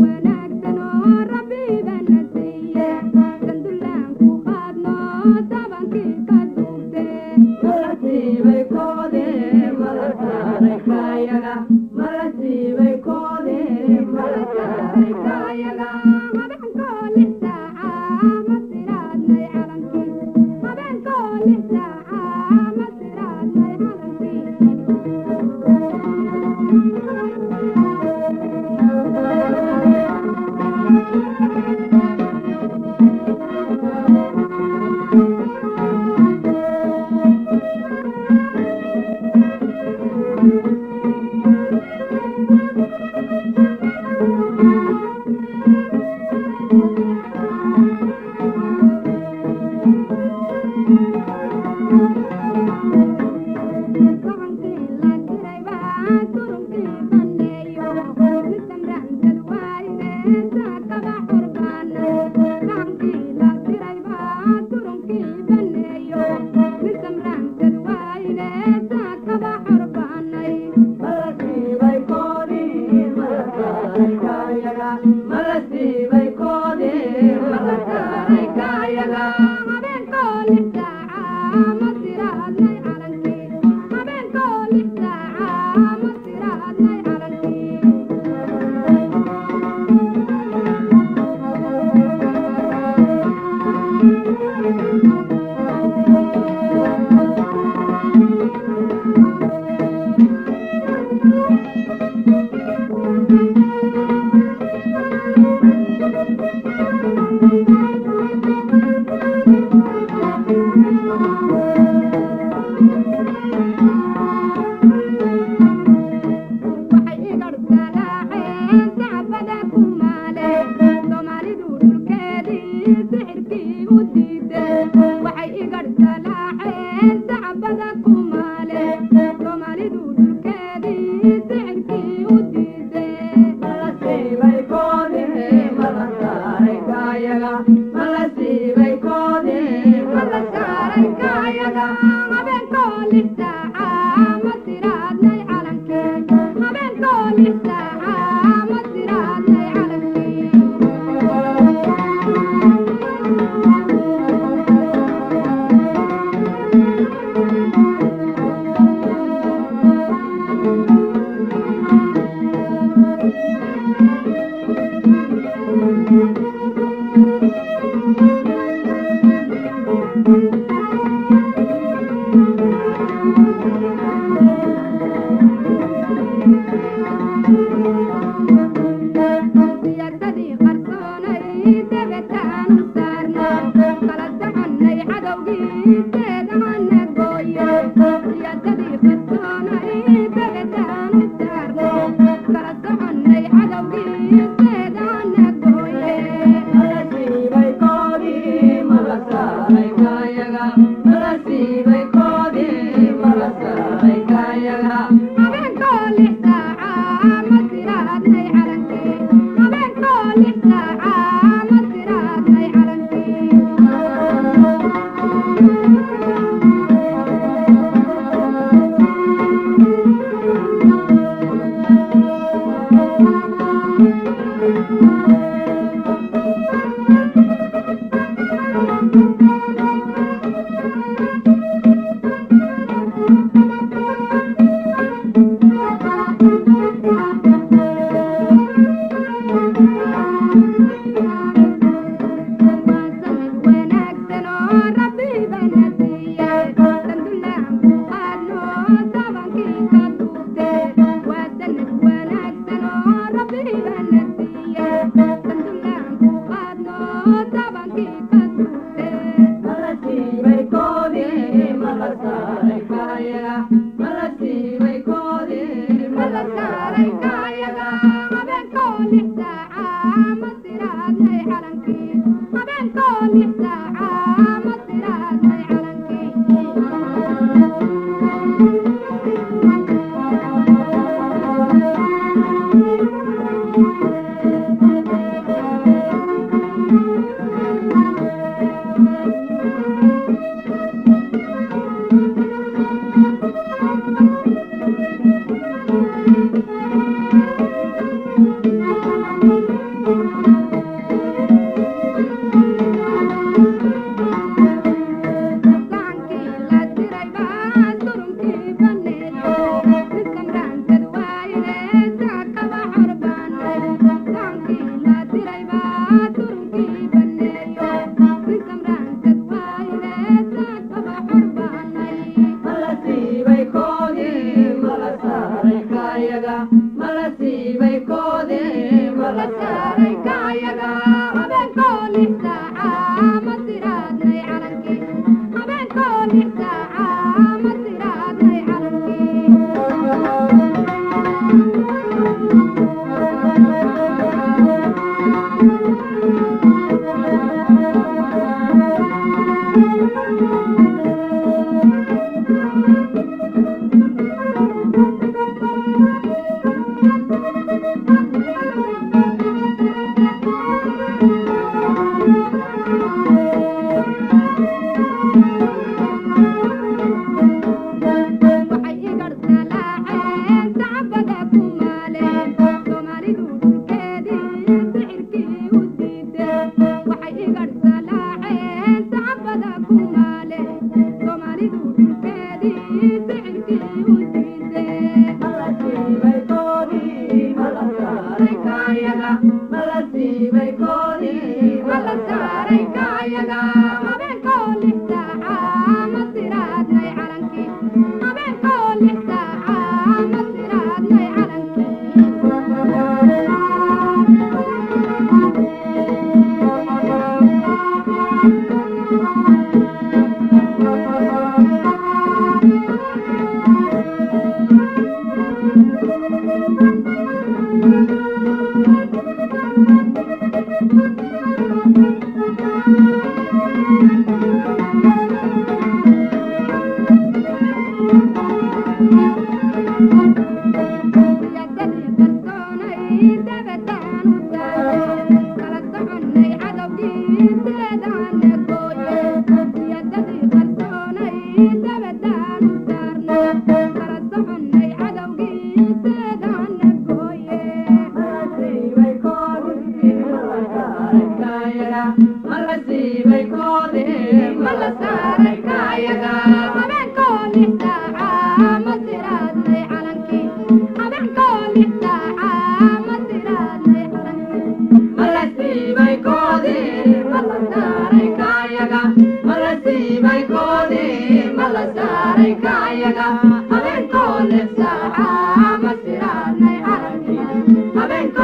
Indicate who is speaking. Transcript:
Speaker 1: Wanaagsan oo rabbibana siiye, sandulaan ku qaadno sabankii ka duubte.
Speaker 2: Malasiibay koode mala saaray kaayaga, malasiibay koode mala saaray kaayaga.
Speaker 1: Habeenkoo 6 saaca ma siraadnay calankii, habeenkoo 6 saaca ma siraadnay calankii. Sahankii la diray baa surunkii banneeyo, mid samraan dadwayne saakaba xurbaana. Sahankii la diray baa surunkii banneeyo, mid samraan dadwayne saakaba xurbaanay.
Speaker 2: Malasiibay koode mala saaray kaayaga, malasiibay koode mala saaray kaayaga.
Speaker 1: Habeenkoo 6 saaca ma siraadnay calankii, habeenkoo 6 saaca ma siraadnay calankii. Waxay igarhsalaaceen sacbada ku maale, Soomaalidu dhulkeedii sixirkii u diide. Waxay igarhsalaaceen sacbada ku maale, Soomaalidu dhulkeedii sixirkii u diide.
Speaker 2: Malasiibay koode mala saaray kaayaga, malasiibay koode mala saaray kaayaga.
Speaker 1: Habeenkoo 6 saaca ma siraadnay calankii, habeenkoo 6 saaca ma siraadnay calankii. Siyaasadii qarsoonay dabataanu saarna, kala soconnay cadowgii seedahana gooye. Siyaasadii qarsoonay dabataanu saarna, kala soconnay cadowgii seedahana gooye. Waxay igarhsalaaceen sacbada ku maaleen, Soomaalidu dhulkeedii sicirkii u diideen. Waxay igarhsalaaceen sacbada ku maaleen, Soomaalidu dhulkeedii sicirkii u diideen.
Speaker 2: Ma la siibay koodii, ma la saaray kaayaga? Ma la siibay koodii,
Speaker 1: Ma la saaray kaayaga? Habeenkoo 6 saaca ma siraadnay calankii. Habeenkoo 6 saaca ma siraadnay calankii. Siyaasadii qarsoonay dabadaan u saarno, kala soconnay cadowgii sideedana gooye. Siyaasadii qarsoonay dabadaan u saarno, kala soconnay cadowgii sideedana gooye.
Speaker 2: Ma la siibay koodii, ma la saaray kaayaga? Ma la siibay koodii,
Speaker 1: Ma la saaray kaayaga? Habeenkoo 6 saaca ma siraadnay calankii. Habeenkoo 6 saaca ma siraadnay calankii.
Speaker 2: Ma la siibay koodii, ma la saaray kaayaga? Ma la siibay koodii, ma la saaray kaayaga? Habeenkoo 6 saaca ma siraadnay calankii. Habeenkoo